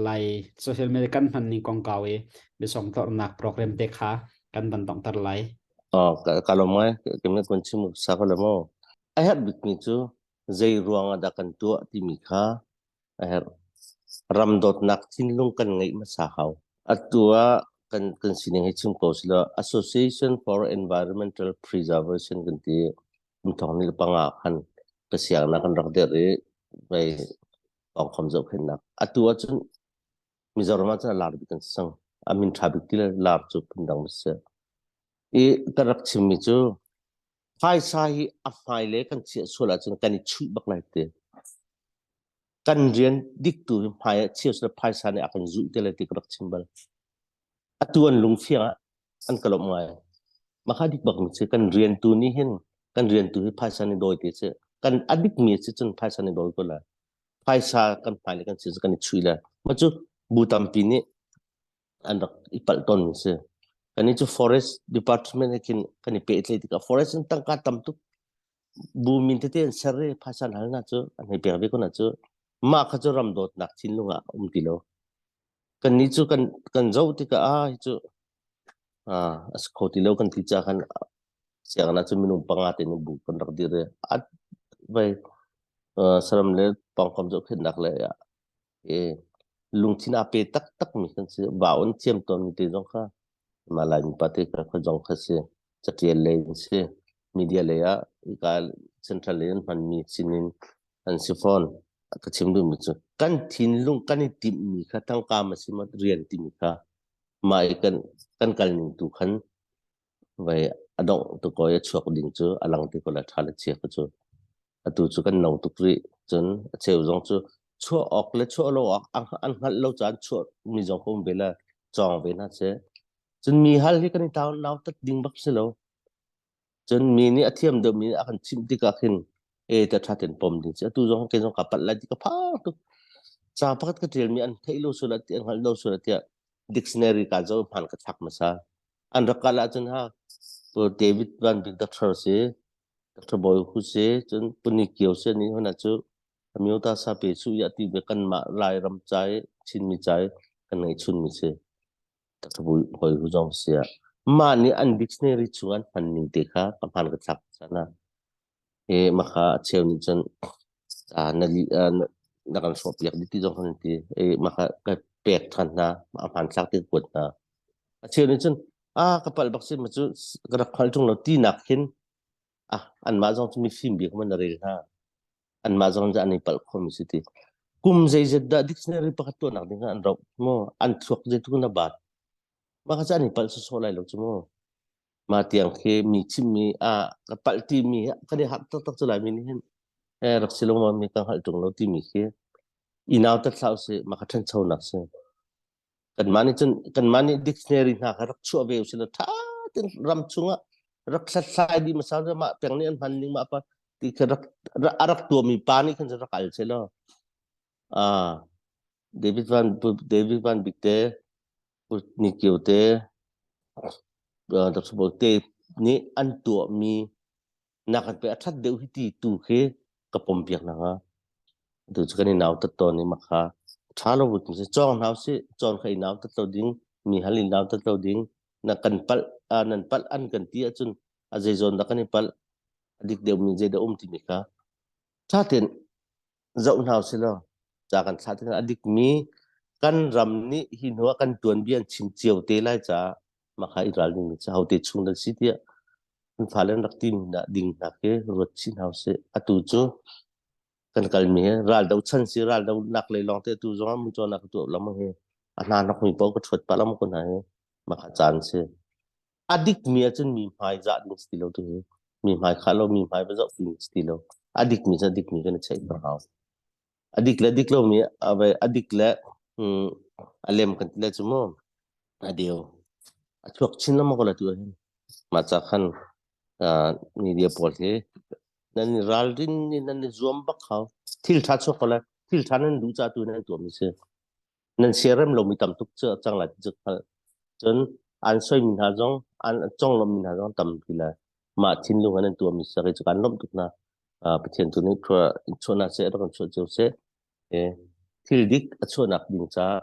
lai social media kan hman ning kongkau i biasong tlornak program te kha kan van donghter lai. Oh, ka lawm ngai. Kemi kun chim sa ko le mo. A herh bikmi cu zei ruang ah dah kan tuah timi kha a herh. Ram dawtnak thinlung kan ngeih hmasa hau. Atu ah kan kan sining hi chim ko sila Association for Environmental Preservation kan ti kum thong ni panga khan ka siangnak kan rak der i vei pawngkham zohkhenhnak. Atu ahcun. Mizoram ah cun a lar bik an si cang. A min ṭha bik ti le lar cu phundang a si. I ka rak chimmi cu phaisa hi a hmai le kan chiah sual ahcun kan i chuih bak lai ti. Kan rian dik tu hi hmai ah chia sual phaisa nih a kan zuh te lai ti ka rak chim bal. Atu an lungfiang ah an ka lawmh ngai. Mah kha dik bak mi si. Kan rian tu nih hin kan rian tu hi phaisa nih dawi te si. Kan a dik mi si cun phaisa nih dawi ko lai. Phaisa kan hmai le kan sin kan i chuih le mah cu bu tampi nih an rak i palh tawn mi si. Kan i cu forest department he khin kan i pehtlaih tikah forest in tangka tam tuk bu min tete an ser i phaisa an hal hna cu an hei pek ve ko hna cu mah kha cu ram dawtnak thinlung ah a um ti lo. Kannih cu kan kan zoh tikah ah hi cu ah a si kho ti lo kan ti caah khan sianginn ah cun minung panga te nih bu kan rak dir i a vai saram le pawngkam zohkhenhnak le e lungthin aa pe taktak mi kan si. Vau an thiam tawn mi te zong kha mah Laimi pa te kha kha zong kha si. Catial lei an si. Media lei ah hika central lei an hmanmi sinin an si fawn. Ka chim duhmi cu kan thinlung kan i timhmi kha tangka ma si ma rian timi kha mah i kan kan kal ning tu khan vai a dongh tu ko i a chuak ding cu a lang ti ko la ṭha le chia kha cu atu cu kan no tuk rih cun a cheu zong cu chuah awk le chuah lo awk an hngalh lo caan chuah mi zong ka um ve la cawng ve hna seh cun mi hal hi kan i tau nau tat ding bak si lo Cun mi nih a thiam deuhmi nih a kan chimh tikah khin e ta ṭha tein pom ding si. Atu zong kei zong kaa palh lai ti ka phang tuk. Ca pakhat ka ṭialmi an theih lo sual ah ti an hngalh lo sual ah tiah dictionary kaa zoh hmaan ka thlak hmasa. An rak kal ahcun ha Pu David Van Bik Doctor si, Dr. Bawi Hu si, cun Pu Ni Kio si ni huna cu Amyota sa pe su ya ti ve kanmah Lairam ca i Chinmi ca i kan ngeihchunmi si. Hawi hu zong si ah mah nih an dictionary chung an hman ning te kha ka hman ka thlak sana e maka a cheu nih cun na li na kan hrawh piak dih ti zong kan ti e maka ka pek than hna a hman thlak te kuat hna a cheu nih cun a ka palh bak si ma cu ka rak hngal ṭung lo ti nak khin ah anmah zong cu mifim bik man na rel hna anmah zong an i palh khomi si ti kum zeizat dah dictionary pakhat tuahnak ding an rauh maw an thluak zeitluk na bat mah kha an i palh sawsawh lai lo cu mu mah tiang khi mi chimmi a ka palh ti mi kan i harh taktak cu lai mi nih hin eh rak si lo ma mi ka hngalh ṭung lo ti mi khi i nau tat hlah usih mah kha ṭhanchonak si Kanmah nih cun kanmah nih dictionary hna kha rak chuah ve usih law ṭha tein ram chungah rak hlathlai dih hmasa law mah peng nih an hman ning mah pa ti kha rak a rak tuahmi pa nih khan rak al seh law ah David Van David Van Bik te Pu Ni Kio te Dr. Bawi te nih an tuahmi na kan pe a ṭhat deuh hi ti tu khi ka pom piak hna hnga. Tu cu kan i nautat tawn i makha ṭha lo but si cawng hna usih cawn kha i nautat lo ding mi hal i nautat lo ding na kan palh nan palh an kan ti ahcun a zeizawn dah kan i palh a dik deuh mi zeidah um timi kha ṭha tein zoh hna usih law ca kan thlah tikah a dikmi kan ram nih hi hnu ah kan tuanbia an chim cio te lai caah mah kha i ralring mi cu hote chung nan si tiah an fale an rak timi hna ding hna khi ruat chih hna usih. Atu cu kan kalmi hi raldo chan si raldo nak lei lawng te atu zong ah muicaw nak tuah lengmang hi a hna nok mi paoh ka ṭhuat pah lengmang ko hna hi mah kha caan si. A dikmi ahcun mi hmai zah ding si ti lo tu hi mi hmai khah lo mi hmai va zoh ding si ti lo a dikmi cu a dikmi kan i cheih hna hau. A dik le dik lomi a dik le a lem kan ti le cu mu a deu a chuak chin lengmang ko la tu hin mah ca khan media pawl hi nan i ralrin in nan i zuam bak hau thil ṭha chuak ko le thil ṭha nan duh ca tu nan tuahmi si nan siarem lomi tam tuk cu cang lai ti cu hngalh cun an soimi hna zong an conglawmhmi hna zong tampi le mah thinlung in an tuahmi si cu kan lawmh tuk hna Pathian tu nih chuahnak seh rak kan chuah cio seh thil dik a chuahnak ding caah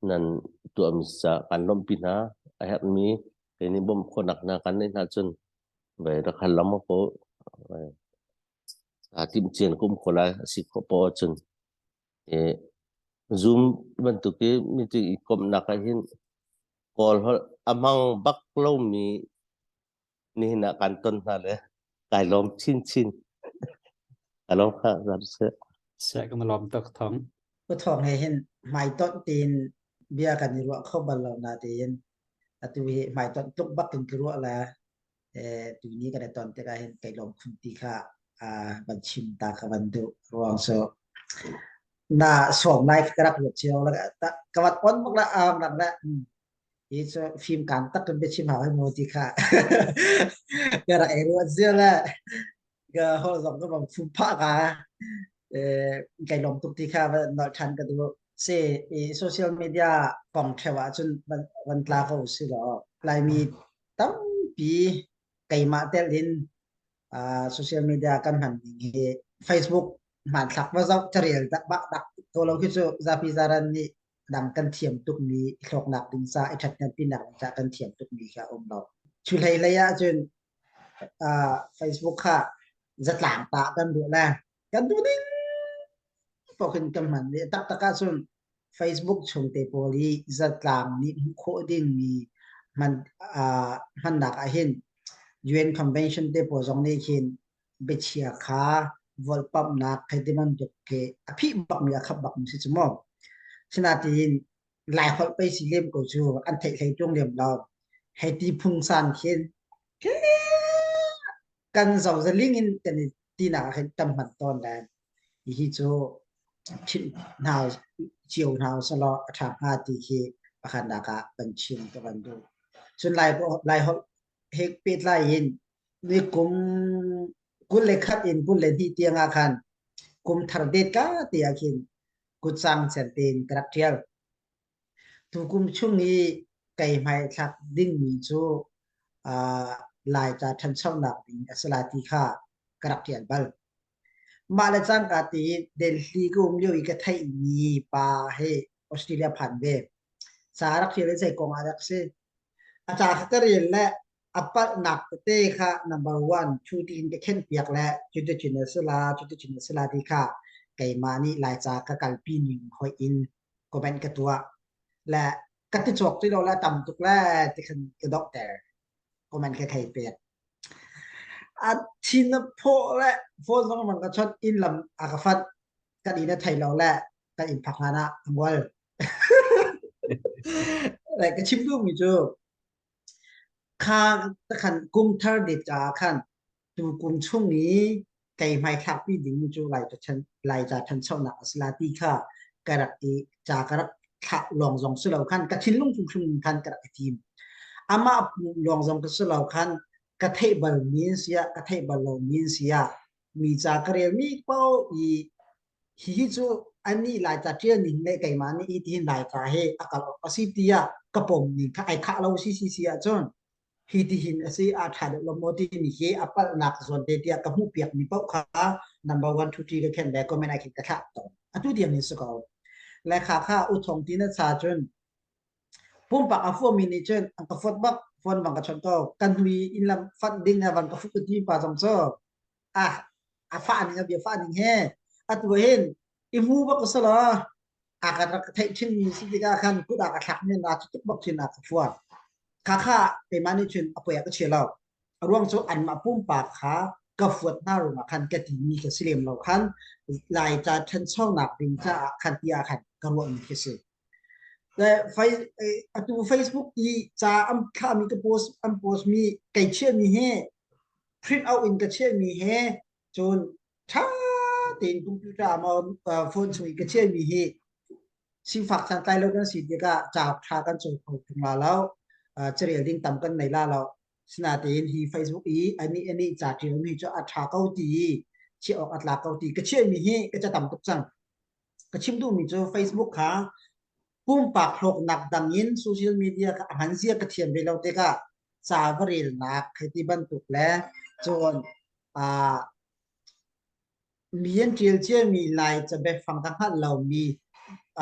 nan tuahmi ca kan lawmhpi hna a herhmi kei nih bawmh khawhnak hna kan neih hna cun vai rak hal lengmang ko timh cian ka um kho lai a si khawh poah ahcun Zoom bantuk i meeting i komhnak ah hin Kawl holh a hmang bak lomi nihin ah kan ton hna le kai lawm chinchin. Ka lawm kha zar seh. Seh kan lawm tuk thong. Pu Thawng he hin hmaitonh tein. Bia kan i ruah kho bal lo natein atu hi hmaitonh tuk bak in ka ruah le tuni kan i ton tikah hin kai lawm khun ti kha van chim ta ka van duh ruang so na sawm lai ka rak ruat cio la ka vat on bak la am rak la hi cu fim kan tak kan biachim hau hi mu ti kha ka rak ei ruat zia la ka hol zong ka bang phum phah ka kai lawm tuk ti kha nolh than ka duh si i social media kong theu ah cun van tla ko si law Laimi tampi keimah tel in social media kan hman ning hi Facebook hmanthlak va zoh carel dak bak dak to lo khi cu zapi zaran nih dang kan thiam tukmi hlawknak ding ca i ṭhathnempinak ding ca kan thiam tukmi kha a um lo. Cu hlei hlei ah cun Facebook kha zatlang ta kan duh le kan duh ding paoh khin kan hman i taktak ahcun Facebook chung te pawl hi zatlang nih hmuh khawh dingmi hman hmannak ah hin UN Convention te pawl zong nih khin biachia kha volhpamhnak hei ti bantuk khi a phih bakmi a khap bakmi si cu mu. Sinain Laiholh pei si lem ko cu an theih hlei ṭung lem lo. Hei ti phungsan khin kan zozaling in kan i tinak ah khin tam hman tawn le hihi cu chimh hna cio hna usalaw a ṭha hnga ti khi pakhatnak ah kan chim ka van duh. Cun Laiholh he pehtlai in ni kum 21 in 22 tiang ah khan kum thar det ka ti ah khin kutsang cen tein ka rak ṭial. Tukum chung i kei hmaithlak dingmi cu uh, Laica ṭhanchonak ding a si lai ti kha ka rak ṭial bal. Mah le cangka ti Delhi ka um lio i ka theihmi pa he Australia phan ve. Ca rak ṭial i zei kong ah dak si. A ca kha ka rel le a palhnak tete kha number one cu tiin ka khenhpiak le cuticun a si la cuticun a si la ti kha keimah nih Laica ka kalpi ning hoih in comment ka tuah le ka ti cawk ti lo le tam tuk le ti khan ka donghter comment ka thei pek a thin a phawh le phone zong man ka chawt inn lam a ka fat kan inn a thei lo le kan inn phak hlan ah a ngol like ka chim duhmi cu Kha khan kum thar det caah khan tukum chung i kei hmaithlakpi ding cu Laica ṭhanchonak a si la ti kha ka rak i ca ka rak thlah lawng zong si lo khan ka thinlung hrimhrim in khan ka rak i tim. Amah lawng zong ka si lo khan ka theih bal mi an si ah ka theih bal lo mi an si ah mi ca ka relmi paoh i hihi cu annih Laica ṭial ning le keimah nih hi tihin Laica he a kal awk a si tiah ka pom ning kha ai khah lo si si si ahcun hi tihin a si a ṭha deuh lo maw timi hi a palhnak zawn te tiah ka hmuh piak mi paoh kha number one two three ka khen le comment ai khin ka thlah tawn atu tiang hin si ko le kha kha u thong ti na cha cun pumpak a fuami nih cun an ka fuat bak phone bang ka chawnh ko kan hui in lam fat ding a van ka fuk ti pa zong cu ah a fah ning a bia fah ning he atu hin i hmu bak sala a kan rak theih thin mi si tikah khan kut a ka thlak mi na tuk bak thin a ka fuat kha kha keimah nih cun a poi a ka chia lo a ruang cu anmah pumpak kha ka fuat hna ruangah khan ka ti mi ka si lem lo khan Laica ṭhanchonak ding caah khan tiah khan ka ruah mi khi si atu Facebook i ca an thlahmi ka post an post mi kei chiahmi he print out in ka chiahmi he cun ṭha tein computer maw phone chung i ka chiahmi hi sifak santlai lo kan si tikah cauk ṭha kan caw kho ṭung la lo carel ding tam kan nei la lo sinatein hi Facebook i ani ani ca ṭialmi cu a ṭha ko ti i chiah awk a tlak ko ti ka chiahmi hi ka ca tam tuk cang Ka chim duhmi cu Facebook kha pumpak hlawknak dang in social media kha a hman zia ka thiam ve lo tikah ca va relnak hei ti bantuk le cun uh, mi an ṭial ciami Lai cabiafang ka hngalh lomi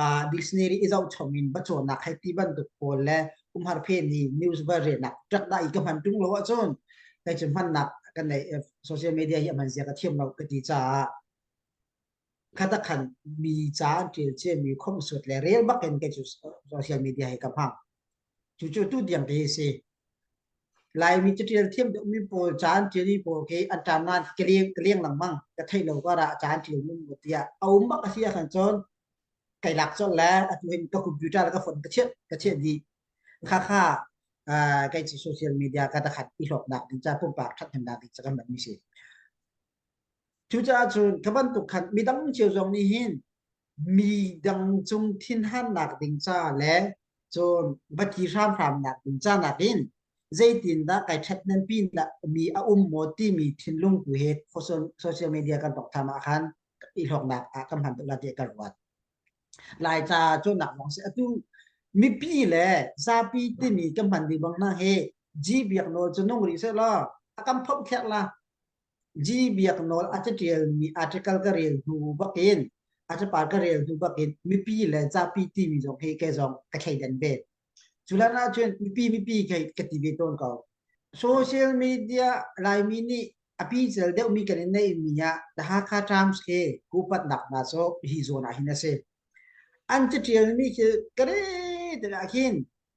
uh, dictionary i zohchom in va cawnnak hei ti bantuk pawl le umhar phen i news va relnak ṭak dah i ka hman ṭung lo ahcun kei cu hmannak kan nei social media hi a hman zia ka thiam lo ka ti caah Khatak khan mi ca an ṭial ciami khomhsuat le rel bak in kei cu social media hi ka hmang. Cucu tu tiang te hi si. Laimi caṭial thiam deuhmi pawl ca an ṭialmi pawl khi an ṭam nain ka leng, ka leng lengmang. Ka theih lo kar ah ca an ṭial mun maw tiah a um bak a si ahkhan cun. Kai lak colh le atu hin ka computer le ka phone ka chiah ka chiah dih. Kha kha kei cu social media ka takhat i hlawknak ding ca pumpak ṭhathnemnak ding ca kan hmanmi si. Cucaah cun ka bantuk khan midang cio zong nih hin midang cung thinhannak ding ca le cun va ti hramhramnak ding ca nakin zeitindah kai ṭhathnempi mi a um maw timi thinlung tu he social media kan tawngtham ah khan i hlawknak ah kan hman tuk la tiah ka ruat. Laica cawnnak zong si atu mipi le zapi timi kan hman ding bang hna hi G biak nawl cu nung rih seh law a kan phomh kherh la. G biak nawl a caṭialmi article ka rel hnu bakin a capar ka rel hnu bakin mipi le zapi timi zong hi kei zong ka thleidan ve. Culan ahcun mipi mipi kei ka ti ve tawn ko. Social media Laimi nih a pical deuhmi kan i neihmi ah The Hakha Times khi upatnak hna cu hi zawn ah hin a si. An caṭialmi khi ka re tikah khin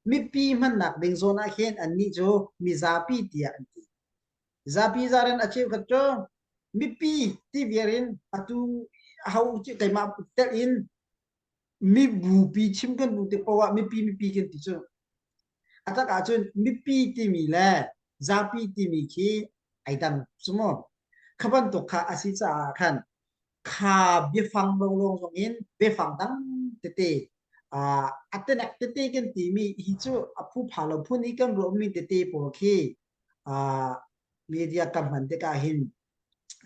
mipi hmannak ding zawn ah khin annih cu mizapi tiah an ti. Zapi zaran a cheukhat cu mipi ti viar in atu ho keimah telh in mibupi chim kan duh tik paoh ah mipi mipi kan ti cu. A tak ahcun mipi timi le zapi timi khi ai dang cu mu. Kha bantuk kha a si caah khan kha biafang lawnglawng zong in biafang dang tete a tenek tete kan timi hi cu a phupha lo phun i kan ruahmi tete pawl khi media kan hman tikah hin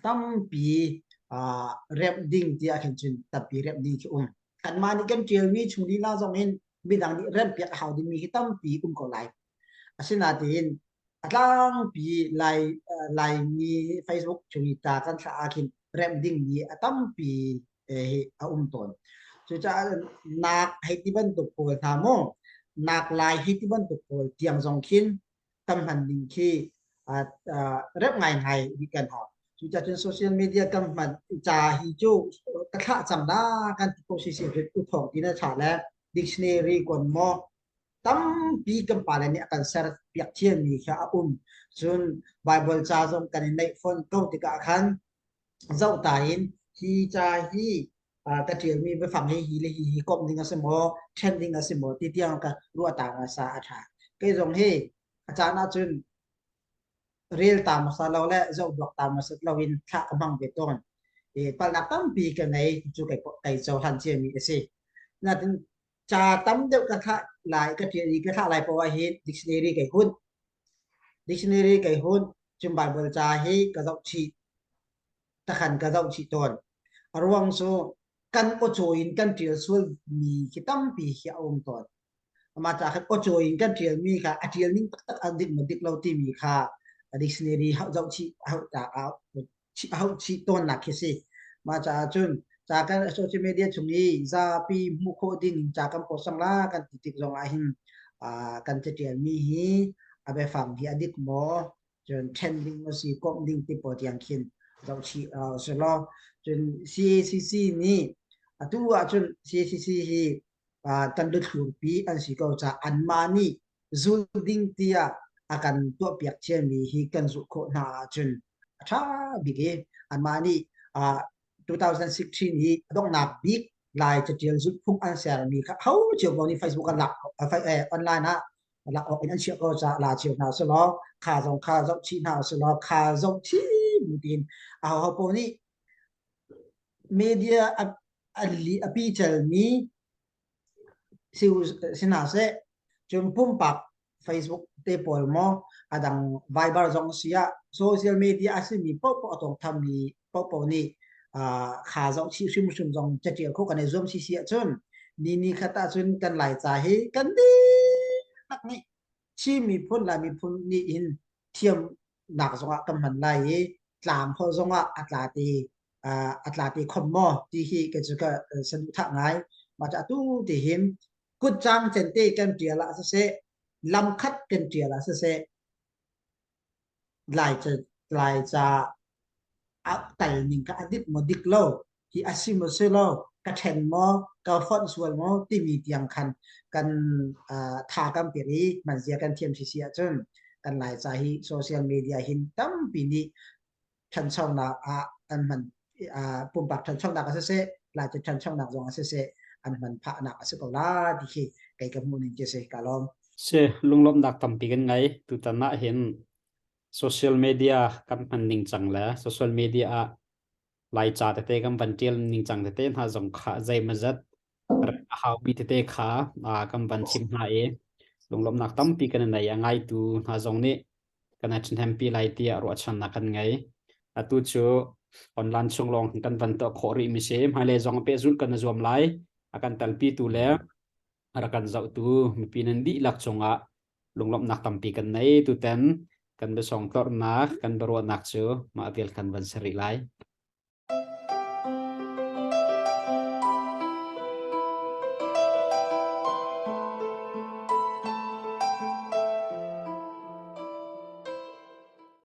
tampi remh ding tiah khin cun tampi remh ding khi um. Kanmah nih kan ṭialmi chung lila zong in midang nih remhpiak a hau dingmi hi tampi um ko lai. Asinain a tlangpi Lai Laimi Facebook chung i ta kan thlah ah khin remh dingmi a tampi hi a um tawn. Cucaah nak hei ti bantuk pawl hna maw, nak lai hei ti bantuk pawl tiang zong khin kan hman ning khi rep ngaingai hi kan hau. Cucaah cun social media kan hman ca hi cu ka thlah cang da kan ti ko si si rit u thawng ti na thlah le dictionary kon maw tampi kan pale nih a kan ser piak thiammi kha a um. Cun Bible ca zong kan i neih fawn ko tikah khan zoh ta in hi ca hi ka ṭialmi biafang hi hi le hi hi komh ding a si maw, ṭhen ding a si maw ti tiang ka ruah ta hmasa a ṭha. Kei zong hi a caan ahcun rel ta hmasa lo le zoh duak ta hmasa lo in thlah ka hmang ve tawn. I palhnak tampi ka ngei cu kei kei cohlan ciami a si. Natin ca tam deuh ka thlah lai ka ṭial i ka thlah lai poah hin dictionary kai hun. Dictionary kai hun cun Bible ca hi ka zoh chih. Takhan ka zoh chih tawn. A ruang cu kan awcaw in kan ṭial sualmi khi tampi hi a um tawn. Amah ca khan awcaw in kan ṭialmi kha a ṭial ning taktak a dik maw dik lo timi kha dictionary zoh chih hauh chih tawnnak khi si. Mah caah cun ca kan social media chung i zapi hmuh khawh ding ca kan post cang la kan ti tik zong ah hin kan caṭialmi hi a biafang hi a dik maw cun ṭhen ding a si komh ding ti pawl tiang khin zohchih si law cun CACC nih atu ahcun CACC hi kan luthlurpi an si ko caah anmah nih zul ding tiah a kan tuahpiak ciami hi kan zulh khawh hna ahcun a ṭha bik i anmah nih 2016 hi donghnak bik Lai caṭial zulhphung an sermi kha ho cio ko nih Facebook an lak online ah lak awk in an chiah ko caah la cio hna selaw kha zong kha zoh chih hna selaw kha zoh chih bu tiin aho paoh nih media a a picelmi si si hna seh cun pumpak Facebook te pawl maw a dang Viber zong si ah social media a simi paohpaoh a tawngthammi paohpaoh nih kha zoh chih hrimhrim zong catial khawh kan i zuam si si ahcun ni ni khat ahcun kan Laica hi kan dihlak nih Chin miphun Lai miphun nih hin thiamnak zongah kan hman lai i tlang holh zongah a tla te a tla te khom maw ti hi kei cu ka saduhthah ngai. Mah cu atu ti hin kutcang cente kan ṭial ah siseh lamkhat kan ṭial ah siseh Laica Laica a tal ning kha a dik maw dik lo hi a si maw si lo ka ṭhen maw ka fonh sual maw timi tiang khan kan tha kan pek i hmanzia kan thiam sisi ahcun kan Laica hi social media hin tampi nih ṭhanchonak ah an hman pumpak ṭhanchonak ah siseh Laica ṭhanchonak zong ah siseh. an hman phahnak a si ko la ti khi kei ka hmuh ning khi si ka lawm. Si lunglawmhnak tampi kan ngei tutan ah hin social media kan hman ning cang le social media ah Laica tete kan van ṭial ningcang tete hna zong kha zeimawzat a haumi tete kha kan van chim hna i lunglawmhnak tampi kan nei. A ngaitu hna zong nih kan i ṭhahnempi lai tiah ruahchannak kan ngei. Atu cu online chung lawng kan van tuah khawh rih mi si. Hmailei zong pehzulh kan i zuam lai. A kan telpitu le a rak kan zohtu mipi nan dihlak cungah lunglawmhnak tampi kan nei. Tutan kan biasawng tlorhnak, kan biaruahnak cu mah vial kan van si rih lai.